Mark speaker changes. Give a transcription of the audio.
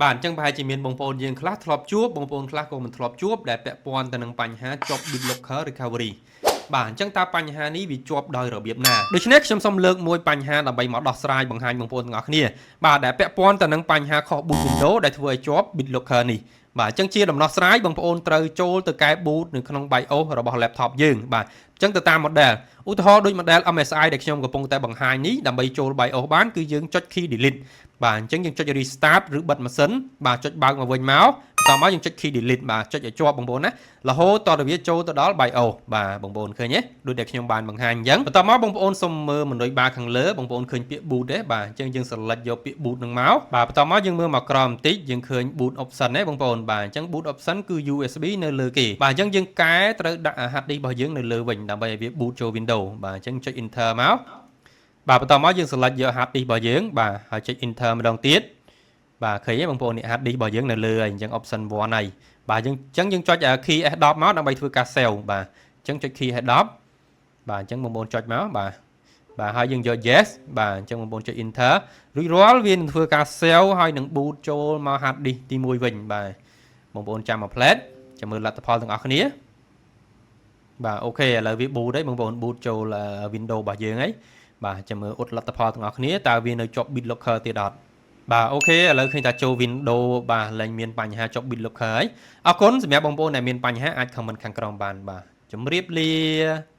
Speaker 1: បាទអញ្ចឹងប្រហែលជាមានបងប្អូនយើងខ្លះធ្លាប់ជួបបងប្អូនខ្លះក៏មិនធ្លាប់ជួបដែលពាក់ព័ន្ធទៅនឹងបញ្ហាជាប់ BitLocker Recovery។ បាទអញ្ចឹងតើបញ្ហានេះវាជាប់ដោយរបៀបណា?ដូច្នេះខ្ញុំសូមលើកមួយបញ្ហាដើម្បីមកដោះស្រាយបង្ហាញបងប្អូនទាំងអស់គ្នាបាទដែលពាក់ព័ន្ធទៅនឹងបញ្ហាខុស boot Windows ដែលធ្វើឲ្យជាប់ BitLocker នេះ។បាទអញ្ចឹងជាដំណោះស្រាយបងប្អូនត្រូវចូលទៅកែ boot នៅក្នុង BIOS របស់ laptop យើងបាទអញ្ចឹងទៅតាម model ឧទាហរណ៍ដូច model MSI ដែលខ្ញុំកំពុងតែបង្ហាញនេះដើម្បីចូល BIOS បានគឺយើងចុច key delete។ បាទអញ្ចឹងយើងចុច restart ឬបិទម៉ាស៊ីនបាទចុចបើកមកវិញមកបន្តមកយើងចុច key delete បាទចុចឲ្យជាប់បងប្អូនណារហូតតទៅវាចូលទៅដល់ BIOS។ បាទបងប្អូនឃើញទេដូចដែលខ្ញុំបានបង្ហាញអញ្ចឹងបន្តមកបងប្អូនសូមមើល menu bar ខាងលើបងប្អូនឃើញពាក្យ boot ទេ?បាទអញ្ចឹងយើង select យកពាក្យ boot នឹងមកបាទបន្តមកយើងមើលមកក្រោមបន្តិចយើងឃើញ boot option ទេបងប្អូន?បាទអញ្ចឹង boot option គឺ USB នៅលើគេបាទអញ្ចឹងយើងកែត្រូវដាក់ hard disk របស់យើងនៅលើវិញដើម្បីឲ្យវា boot ចូល Windows។ បាទអញ្ចឹងចុច enter មកបាទបន្តមកយើង select យក hard disk របស់យើងបាទហើយចុច enter ម្ដងទៀតបាទឃើញទេបងប្អូននេះ hard disk របស់យើងនៅលើហើយអញ្ចឹង option 1ហើយបាទយើងអញ្ចឹងយើងចុច key F10 មកដើម្បីធ្វើការ save។ បាទអញ្ចឹងចុច key F10 បាទអញ្ចឹងបងប្អូនចុចមកបាទបាទហើយយើងយក yes។ បាទអញ្ចឹងបងប្អូនចុច enter រួចរាល់វានឹងធ្វើការ save ហើយនឹង boot ចូលមក hard disk ទី1វិញបាទបងប្អូនចាំមួយភ្លែតចាំមើលលទ្ធផលទាំងអស់គ្នាបាទ OK ឥឡូវវា boot ហើយបងប្អូន boot ចូល Windows របស់យើងហើយបាទចាំមើលអ៊ុតលទ្ធផលទាំងអស់គ្នាតើវានៅជាប់ BitLocker ទៀតអត់?បាទ OK ឥឡូវឃើញថាចូល Windows បាទលែងមានបញ្ហាជាប់ BitLocker ហើយអរគុណសម្រាប់បងប្អូនដែលមានបញ្ហាអាច comment ខាងក្រោមបានបាទជម្រាបលា។